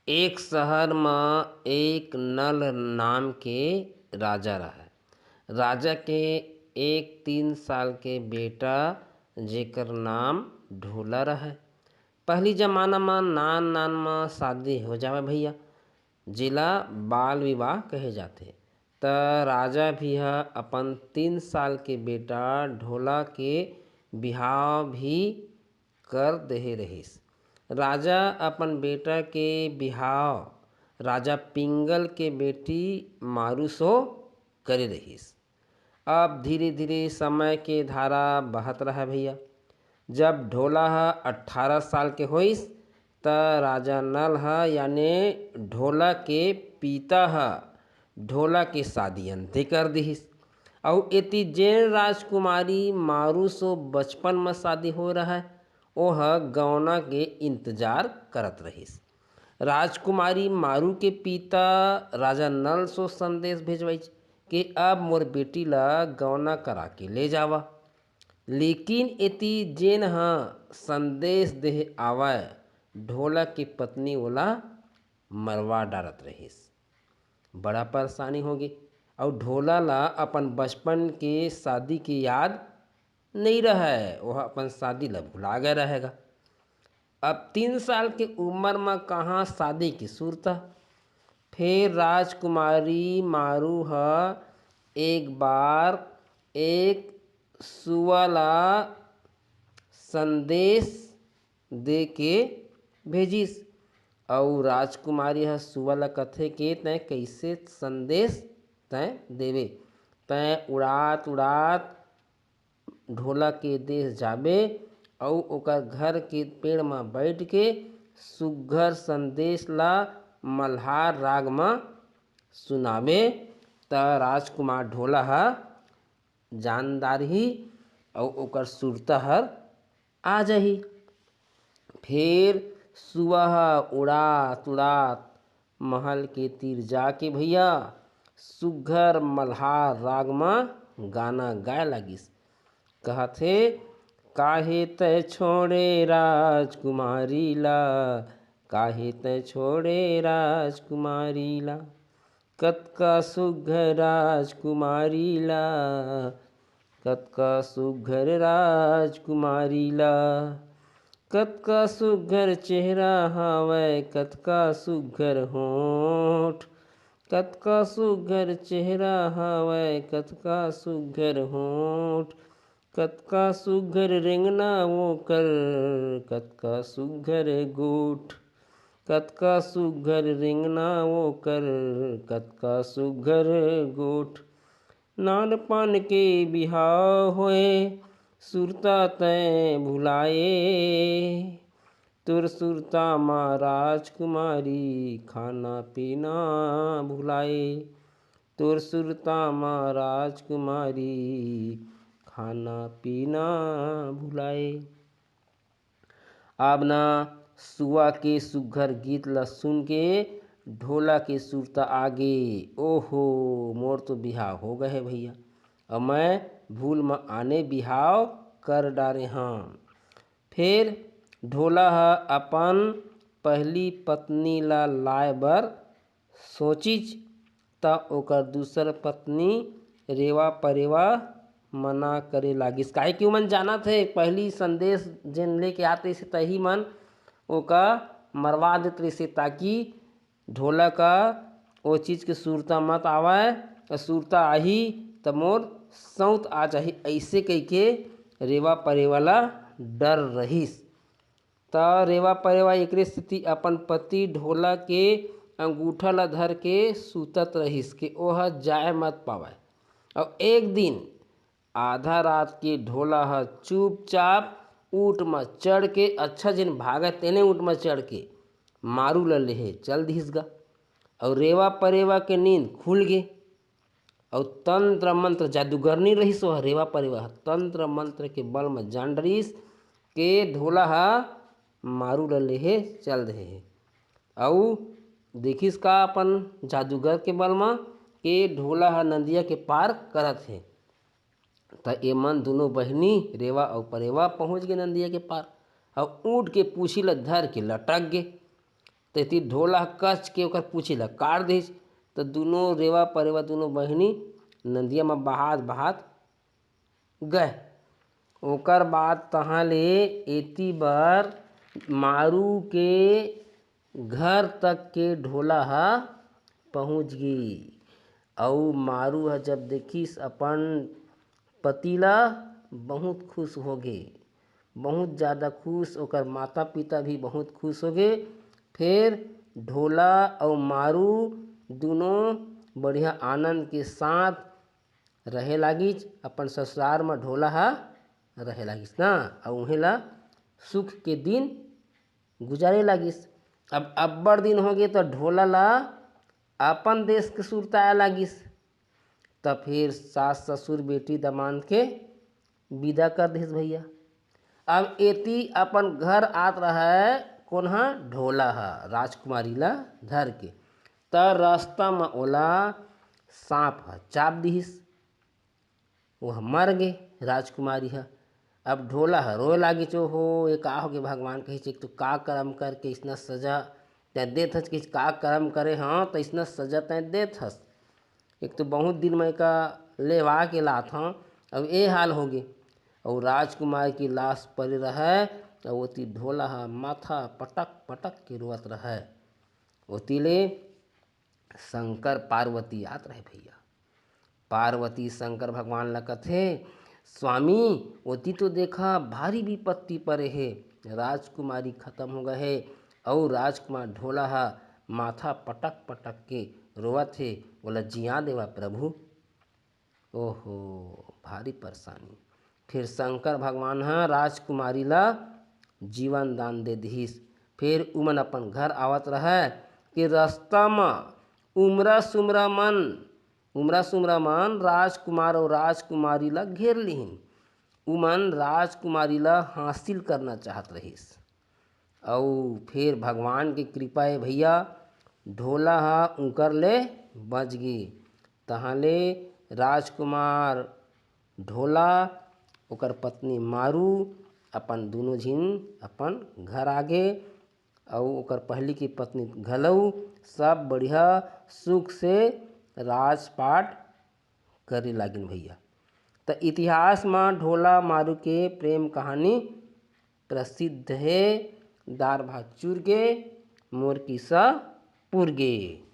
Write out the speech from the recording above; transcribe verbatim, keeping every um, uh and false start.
एक शहर म एक नल नाम के राजा रहय। राजा के एक तीन साल के बेटा, जेकर नाम ढोला रहय। पहिली जमाना म नान नान म शादी हो जावय भैया, जेला बाल विवाह कहे जाथे। त राजा भी ह अपन तीन साल के बेटा ढोला के बिहाव भी कर देहे रहिस। राजा अपन बेटा के बिहाव राजा पिंगल के बेटी मारू सो करे रहिस। अब धीरे धीरे समय के धारा बहत रहय भैया। जब ढोला ह अट्ठारह साल के होइस, त राजा नल ह, यानी ढोला के पिता ह, ढोला के शादी अंते कर दिहिस। अउ एती जेन राजकुमारी मारू सो बचपन म शादी होय रहय, ओह गौना के इंतजार करत रहिस। राजकुमारी मारू के पिता राजा नल सो संदेश भेजवाइस कि अब मोर बेटी ला गौना करा के ले जावा। लेकिन एती जेन ह संदेश देहे आवय, ढोला के पत्नी ओला मरवा डारत रहिस। बड़ा परेशानी होगे। अउ ढोला ला अपन बचपन के शादी के याद नइ रहय, ओह अपन शादी ला भुला गे रहय गा। अब तीन साल के उमर म कहाँ शादी के सुरता। फेर राजकुमारी मारू ह एक बार एक सुआ ला संदेश दे के भेजिस। अउ राजकुमारी ह सुआ ला कथे के, "तैं कइसे संदेश तैं देबे? तैं उड़ात उड़ात ढोला के देश जाबे अउ ओकर घर के पेड़ म बइठ के सुग्घर संदेश ला मल्हार राग म सुनाबे।" त राजकुमार ढोला ह जान डारही अउ ओकर सुरता हर आ जाही। फेर सुआ ह उड़ात उड़ात महल के तीर जाके भैया सुग्घर मल्हार राग म गाना गाए लागिस। कहत हे, "काहे तै छोड़े राजकुमारी ला, काहे तै छोड़े राजकुमारी ला, कतका सुग्घर राजकुमारी ला, कतका सुग्घर राजकुमारी ला, कतका सुग्घर चेहरा हावय, कतका सुग्घर होंठ, कतका सुग्घर चेहरा हावय, कतका सुग्घर होंठ, कतका सुग्घर रेंगना ओकर, कतका सुग्घर गोठ, कतका सुग्घर रेंगना ओकर, कतका सुग्घर गोठ।" नानपन के बिहाव होए, सुरता तैं भुलाए। तोर सुरता म राजकुमारी खाना पीना भुलाए। तोर सुरता म राजकुमारी खाना पीना भुलाए। अब ना सुआ के सुग्घर गीत ल सुन के ढोला के सुरता आगे। ओहो, मोर तो बिहाव हो गए हे भैया, अब मैं भूल म आने बिहाव कर डारे हंव। फेर ढोला ह अपन पहली पत्नी ला लाए बर सोचिच, त ओकर दूसर पत्नी रेवा परेवा मना करे लागिस, काहे कि ओमन जानत हे, पहली संदेश जेन लेके आत रहिस हे, तही मन ओका मरवा देत रहिस हे, ताकि ढोला का ओ चीज के सुरता मत आवय, अउ सुरता आही त मोर सौत आ जाही, अइसे कहिके रेवा परेवा ला डर रहिस। त रेवा परेवा एकरे सेती अपन पति ढोला के अंगूठा ल धर के सुतत रहिस के ओह जाय मत पावय। अउ एक दिन आधा रात के ढोला ह चुपचाप ऊंट म चढ़ के, अच्छा झिन भागय तेने ऊंट म चढ़ के मारू ल लेहे चल दिस गा। अउ रेवा परेवा के नींद खुल गे। अउ तंत्र मंत्र, जादूगरनी रहिस ओह रेवा परेवा ह, तंत्र मंत्र के बल म जान डरिस के ढोला ह मारू ल लेहे चल देहे हे। अउ देखिस का अपन जादूगर के बल म के ढोला ह नदिया के पार करत हे। त एमन दुनों बहिनी रेवा अउ परेवा पहुंच गे नदिया के पार, अउ ऊंट के पूछी ल धर के लटक गे। तेती ढोला ह कच के ओकर पूछी ला काट दिस। त दुनों रेवा परेवा, दुनों बहिनी नंदिया म बहात बहात गए। ओकर बाद तहाँ ले एती बर मारू के घर तक के ढोला ह पहुँच गे। अउ मारू ह जब देखिस अपन पति ला, बहुत खुश हो गे, बहुत ज़्यादा खुश। ओकर माता पिता भी बहुत खुश हो गे। फिर ढोला अउ मारू दुनों बढ़िया आनंद के साथ रहे लागिस। अपन ससुरार म ढोला ह रहे लागिस ना, अउ उहें ला सुख के दिन गुजारे लागिस। अब अब्बड़ दिन हो गे, त ढोला ला अपन देश के सुरता आए लागिस। त फिर सास ससुर बेटी दमांद के विदा कर दिस भैया। अब एती अपन घर आत रहय कोन ह? ढोला ह, राजकुमारी ला धर के। त रास्ता म ओला सांप ह चाब दिस। वह मर गे राजकुमारी ह। अब ढोला ह रोए लागिस, "ओ हो, ये का होगे भगवान?" कहिस, "एक तो का करम करके इसना सजा तैं देत हस?" कहिस, "का करम करे हंव त इसना सजा तैं देत हस? एक तो बहुत दिन में एका लेवा के लात हंव, अब ए हाल होगे।" अउ राजकुमार की लाश परे रहय, अउ ओती ढोला ह माथा पटक पटक के रोवत रहय। ओती ले शंकर पार्वती आत रहे भैया। पार्वती शंकर भगवान ला कथे, "स्वामी, ओती तो देखा, भारी विपत्ति परे हे, राजकुमारी खत्म हो गए हे, अउ राजकुमार ढोला ह माथा पटक पटक के रोवत हे, ओला जिया देवा प्रभु।" ओहो, भारी परेशानी। फिर शंकर भगवान ह राजकुमारी ला जीवन दान दे दिहिस। फिर उमन अपन घर आवत रहय कि रास्ता म उमरा सुमरा मन, उमरा सुमरा मन राजकुमार अउ राजकुमारी ला घेर लिहिन। उमन राजकुमारी ला हासिल करना चाहत रहिस। अउ फिर भगवान के कृपा हे भैया, ढोला ह उंकर ले बच गे। तहाँ ले राजकुमार ढोला, ओकर पत्नी मारू, अपन दुनों झिन अपन घर आ गे। अउ ओकर पहली की पत्नी घलऊ, सब बढ़िया सुख से राजपाट करे लागिन भैया। त इतिहास म ढोला मारू के प्रेम कहानी प्रसिद्ध हे। दार भात चुर गे, मोर किस्सा पुर गे।